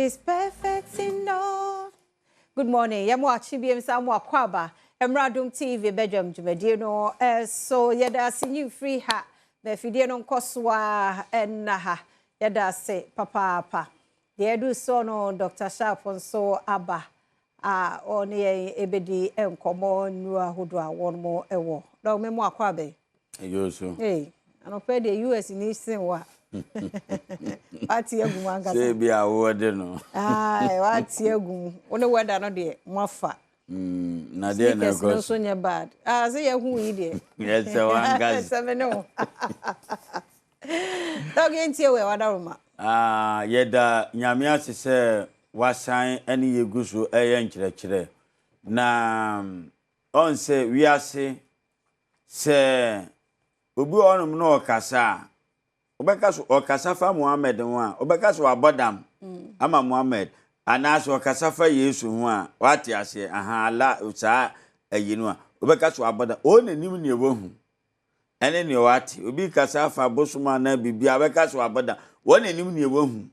Is perfect in all. Good morning. Yɛmo akyi bi nsa mo akɔ aba. Mmra Adom TV badwam dwumadie no so yɛda ase nyi mfiri ha. Na afidie no nkɔ so a ɛnna ha. Yɛda ase papaapa. Deɛ ɛdu soɔ no, Dr. Sharp nso aba a ɔne yɛn ɛbɛdi nkɔmmɔ nnuro ahodoɔ a wɔn mo ɛwɔ. Dɔw me mo akɔ aba yi. Ɛyɛ so. Hey, anɔpɛ deɛ US ni sen wa. Wate agu mu ankasa. Sɛ bi a wowɔ no. Aye, wate agu mu. Wo ne weather no deɛ mo afa. Na deɛ na Sneakers no ɛkɔ nso so. nyɛ bad. Ah, sɛ yɛhu yi deɛ. Yɛ sɛ wankasa. Sɛ me ne wo. Dɔg, yɛntie wɔ ɛwɔ. Ah, yɛda Nyame ase sɛ wasan ne yɛgu so ɛyɛ nkyerɛkyerɛ. Na ɔn sɛ wiase sɛ obi wɔ hɔnom na ɔkasa a, wobɛka so ɔkasa fa Muhammad ho a, wobɛka so wabɔ dam ama Muhammad, anaasɛ ɔkasa fa Yesu ho a, wate aseɛ, aha, ala saa ayi no a, wobɛka so wabɔ dam. Ɔwɔ n'anim nea wahu ɛne nea wate. Obi kasa fa bosom anaa biribi a, wobɛka so wabɔ dam. Wɔn n'anim nea wahu.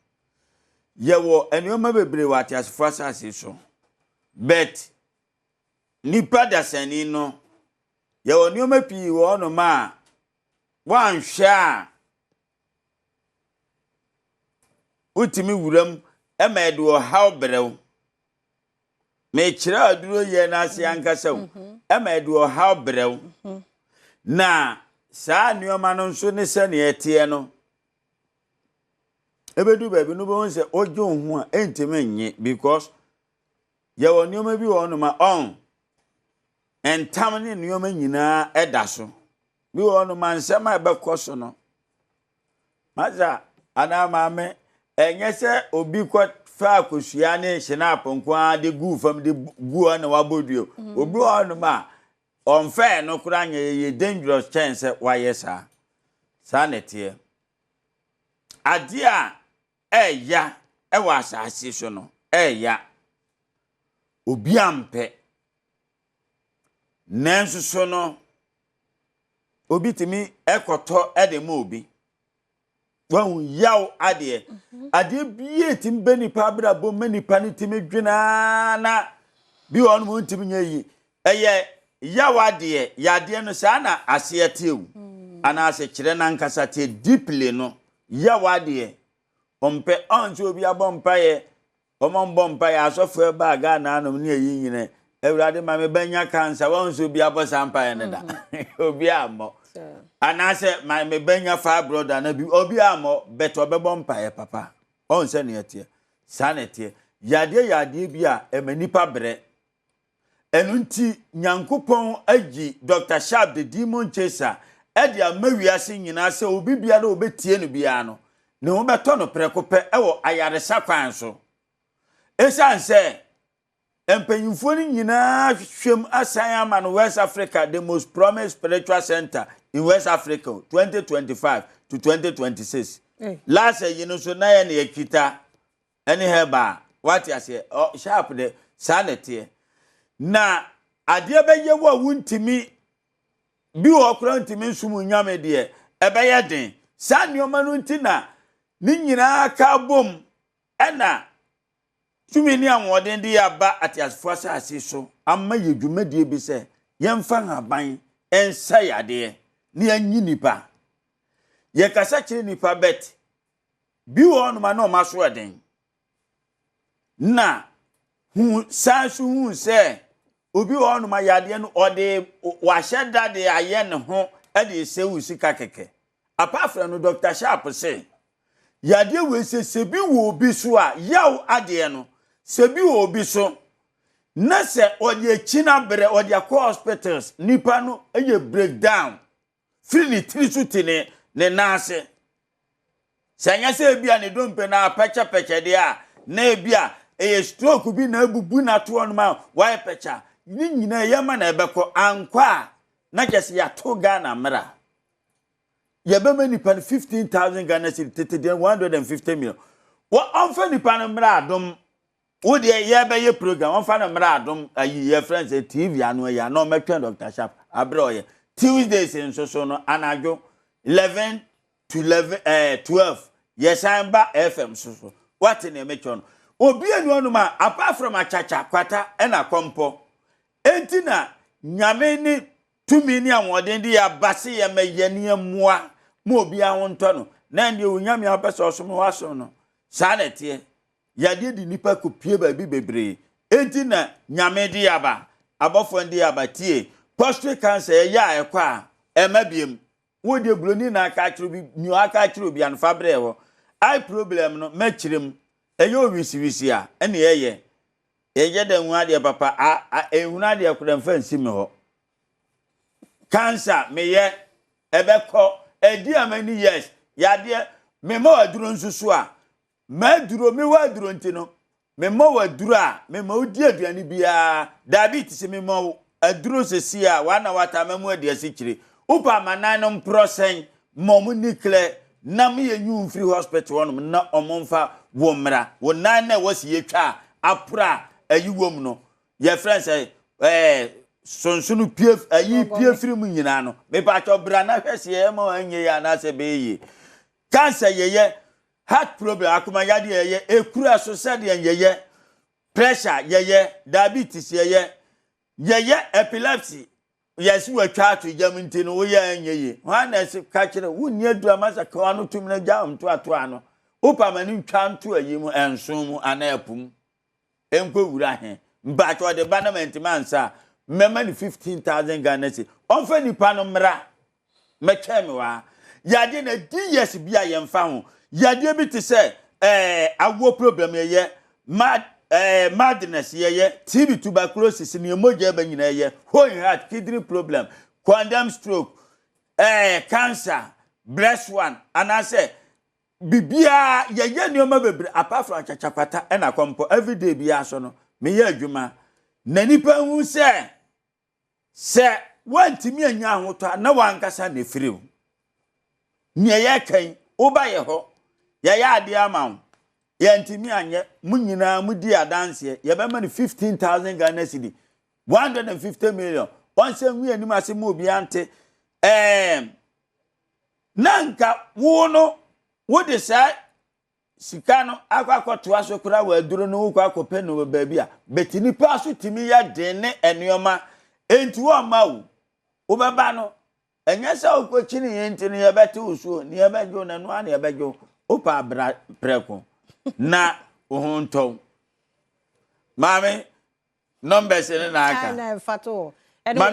Yɛwɔ nneɛma bebree wɔ ateasefoɔ asase so, but nipa dasani no, yɛwɔ nneɛma pii wɔ hɔnom a woanhwɛ a, wotumi wuram ma ɛde ɔhaw brɛw. Mekyerɛ aduro yɛ n'ase ankasa o, ɛma ɛde ɔhaw brɛw. Na saa nneɛma no nso ne sɛnea ɛteɛ no, ebedu baabi no, wobɛhu sɛ wogye wo ho a, ɛntumi nye, because yɛwɔ nneɛma bi wɔ hɔnom a ɔn ntam ne nneɛma nyinaa ɛda so. Bi wɔ hɔnom a, nsɛm a ɛbɛkɔ so no, masa anaa maame, ɛnyɛ sɛ obi kɔ fa akosua ne hyɛnaapo nko ara de gu fam de gu hɔ na wabɔ dua. Obi wɔ hɔnom a ɔnfɛɛ no koraa nyɛ yɛ dangerous kyɛn sɛ wayɛ saa. Saa na ɛteɛ. Adeɛ a ɛɛya ɛwɔ asase so no, ɛɛya, obi ampɛ, nanso so no obi tumi ɛkɔtɔ ɛde ma obi wahu yaw adeɛ. Adeɛ bie tumi bɛ nipa abrabɔ ma nipa no tumi dwenaa na bi wɔ hɔnom ntumi nyɛ yi, ɛyɛ yaw adeɛ. Yadeɛ no saa na aseɛ teɛ o, anaasɛ kyerɛ n'ankasa teɛ deeply no, yaw adeɛ ɔmpɛ. Ɔn sɛ obi abɔ mpaeɛ, ɔmɔ mbɔ mpaeɛ, asɔfoɔ ɛbaa Ghana anom ne ɛyi nyinɛ, "Awurade, ma me bɛnya cancer." Wɔn nso obi abɔ saa mpaeɛ no da? Obi ammɔ. Anaasɛ ma me bɛnya fibroid ana bi, obi ammɔ, bɛtɛ ɔbɛbɔ mpaeɛ papa. Ɔn sɛ neɛ teɛ saa na ɛteɛ. Yadeɛ yadeɛ bi a ɛma nipa brɛ. Ɛno nti Nyankopɔn ayi Dr Sharp the Demon Chaser ɛde ama wiase nyinaa sɛ obi biara a obɛtie no biara no, ne ho bɛtɔ no prɛko pɛ ɛwɔ ayaresa kwan so, ɛsiane sɛ mpanyinfoɔ no nyinaa hwehwɛm asan ama no West Africa, the most promised spiritual center in West Africa 2025 to 2026. Last yi no nso na yɛ ne yɛkita ɛne herbal, wate aseɛ. Ɔ Sharp de saa na ɛteɛ. Na adeɛ bɛyɛ wo a wontumi bi wɔ koraa, ntumi nsom Nyame deɛ, ɛbɛyɛ den. Saa nneɛma no nti na ne nyinaa ka bom ɛna tumi ne ahoɔden de aba ateasefoɔ asase so ama yɛ dwumadie bi sɛ yɛmfa nhaban ɛnsa yadeɛ na yɛnyi nipa. Yɛkasa kyerɛ nipa, but bi wɔ hɔnom a na ɔma so ɛden na hu san so hu sɛ obi wɔ hɔnom a yadeɛ no ɔde wahyɛ da de ayɛ ne ho ɛde ɛsɛ sika kɛkɛ. Apart from no, Dr Sharp sɛ yadeɛ wei sɛ bi wɔ obi so a, yaw adeɛ no sɛ bi wɔ obi so na sɛ ɔde akyi no abrɛ, ɔde akɔ hospitals, nipa no yɛ breakdown firi ne tiri so ti ne nan ase. Sɛ nyɛ sɛ ebi a ne dompe na apɛkyɛpɛkyɛ deɛ a, na ebi a ɛyɛ stroke bi na ebubu n'atoɔ no ma wayɛ pɛkyɛ. Ne nyinaa ɛyɛ ma na ɛbɛkɔ ankɔ a, na kyɛ sɛ yɛato Ghana mmara, yɛbɛma nipa no 15,000 Ghana cedi, tete deɛ 150 million. Wɔ ɔmfa nipa no mmra Adom. Wo deɛ yɛbɛyɛ program, ɔmfa no mmra Adom ayi yɛfrɛ no sɛ TV ano ayi ana ɔmɛtwɛn Dr Sharp aberɛ ɔyɛ Tuesdays nso so no anadwo 11 to 11 12, yɛsan ba FM so. So wate nea mɛtwɛn no? Obi nni hɔnom a apart from akyakya, kwata ɛna kɔmpɔ. Enti na Nyame ne tumi ne ahoɔden de yɛ aba se yɛmmɛyɛ ne yɛmmoa ma obiara ho ntɔ no. Na ɛndeɛ wo Nyame a wopɛ sɛ ɔsom no woasom no. Saa na ɛteɛ. Yadeɛ de nnipa kɔpue baabi bebree. Enti na Nyame de aba, abɔfoɔ de aba. Tie, prostate cancer ɛyɛ a ɛkɔ a, ɛmma biom. Wo deɛ buroni na aka akyerɛ obi, nea aka akyerɛ obi ano fa brɛ hɔ. Eye problem no, mɛkyerɛ mu. Ɛyɛ owisiwisi a, ɛne ɛyɛ. Yɛnyɛ dɛ nhu adeɛ papa, a, a, ɛnhunu adeɛ koraa mfa nsi me hɔ. Cancer, meyɛ, ɛbɛkɔ, ɛdi ama ni years, yadeɛ, mema aduro nso so a, M'aduro, mewɔ aduro nti no, mema wo aduro a, mema wodi aduane biara. Diabetes, mema wo aduro sɛsi a, one hour time mɛma wadi asikyire. Wopɛ amanan no mporɔ sɛn, ma ɔmo nni klɛ na me yɛ nyi wo mfiri hospital hɔnom na ɔmo mfa wo mmra. Wo nan no a ɛwɔ sɛ yɛtwa a apora a ayi wom no, yɛfrɛ no sɛ ɛɛ sonsono pue ayi pue firi mu nyinaa no, mepaakyɛw bra na hwɛ sɛ yɛyɛ ma wo anyɛ yie anaasɛ ɛbɛyɛ yie. Cancer yɛyɛ, heart problem, akoma yadeɛ yɛyɛ, ekura so sɛdeɛ yɛyɛ, pressure yɛyɛ, diabetes yɛyɛ, yɛyɛ epilepsy, yɛsi wɔatwa ato gyam nti no woyɛ ɛnyɛ yie. Hwan na ɛsi ka kyerɛ wonni aduru ama sɛ kawa no tumi na gya ntoatoa no. Wopa ma no ntwa nto ayi mu, ɛnso mu anaa ɛpo mu. Nkɔ wura he. Mpakyɛ ɔde ba na mantumi ansa a, mɛma no 15,000 Ghana cedi. Ɔmfa nipa no mmra. Mɛtwɛn me wɔ ha. Yadeɛ no adi years bi a yɛmfa ho. Yadeɛ bi te sɛ ɛɛ awoɔ problem yɛyɛ, mad ɛɛ madness yɛyɛ, TB tuberculosis nea mogya ɛba nyinaa yɛyɛ, hole in heart, kidney problem, condemn stroke, ɛɛ cancer, breast one anaasɛ biribiara yɛyɛ nneɛma bebree apart from akyakyapata ɛna kɔmpɔ everyday biara so no meyɛ adwuma na nipa hu sɛ Sɛ woantumi annya ahotɔ a, na w'ankasa na ɛfiri wo. Nea yɛreka yi, woba yɛ hɔ, yɛyɛ adeɛ ama wo, yɛntumi anyɛ, mo nyinaa modi adanseɛ, yɛbɛma no 15,000 Ghana cedi, 150 million, ɔnsɛ ngu anim ase ma obiara nte. Ɛɛm, na nka wo no, wode saa sika no akɔ akɔtoa so koraa wɔ aduro no wokɔ akɔpɛ no wɔ baabi a bɛti nipa so tumi yɛ den ne nneɛma enti wɔmma wo wobɛba no ɛnyɛ sɛ wokɔkyini yɛ nti no yɛbɛte wo so ne yɛbɛgye wo na ɛno ara na yɛbɛgye wo wopɛ abra prɛko na wo ho ntɔ wo maame numbers no na aka ma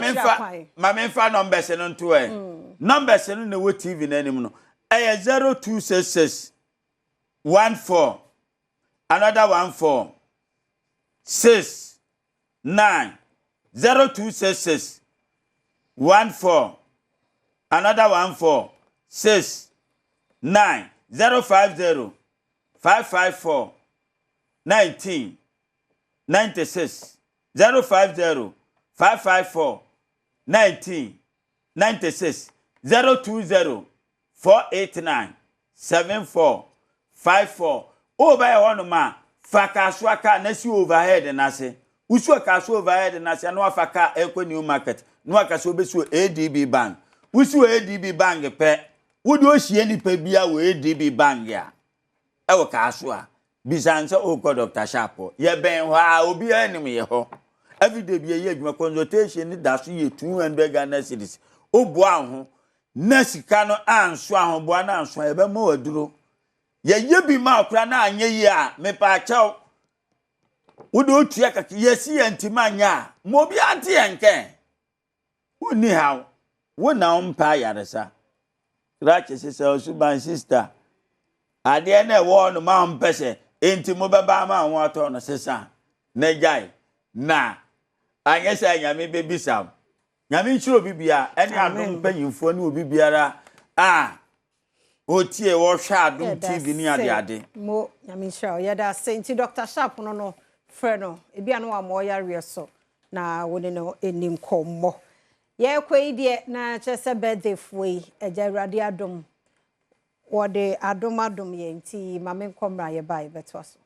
memfa numbers no nto ɛ mm. numbers no na ɛwɔ tv no anim no ɛyɛ 0266 14 another 14 6 9 0266 14 another 14 6 9 050 554 19 96 050 554 19 96 020 489 74 54 Woba yɛ hɔnom a, fa Kasoa kaa na si overhead no ase. Wosi Kasoa overhead no ase a na wafa kaa ɛrekɔ New Market na waka sɛ wobɛsi wɔ ADB Bank. Wosi wɔ ADB Bank pɛ, wode ohyia nipa bia wɔ ADB Bank a, ɛwɔ Kasoa. Bisa no sɛ wokɔ Doctor Sharp hɔ. Yɛbɛn hɔ a obiara nim yɛ hɔ. Everyday bi yɛyɛ adwuma consultation no da so yɛ 200 Ghana cedis. Woboa wo ho na sika no anso ahoboa no anso a yɛbɛma wo aduro. Yɛyɛ bi ma wo koraa na anyɛ yie a mepaakyɛw wode otua kakra yɛsi yɛn ntoma anyɛ a ma obiara nte yɛn nkɛn. Wonni haw. Wo na wompɛ ayaresa. Krakye sesa osuban sister. Adeɛ no ɛwɔ hɔ no ma wompɛ sɛ enti mobɛba ama wo ho atɔ no sesa na gyae na anyɛ sɛ Nyame bɛbisa wo. Nyame nhyira obi biara ɛne adom mpanyinfoɔ ne obi biara a Otie, wɔhwɛ Adom TV ne ade ade. Mo, Nyame nhyira wo. Yɛda ase. Nti Dr. Sharp no no, frɛ no. Ebi a na wama ɔyareɛ so na wo ne no ɛni nkɔmmɔ. Yɛrekɔ yi deɛ na kyerɛ sɛ birthday foɔ yi, Agya Awurade adom, wɔde adom adom yɛn nti ma menkɔ mmra yɛba a yɛbɛtoa so.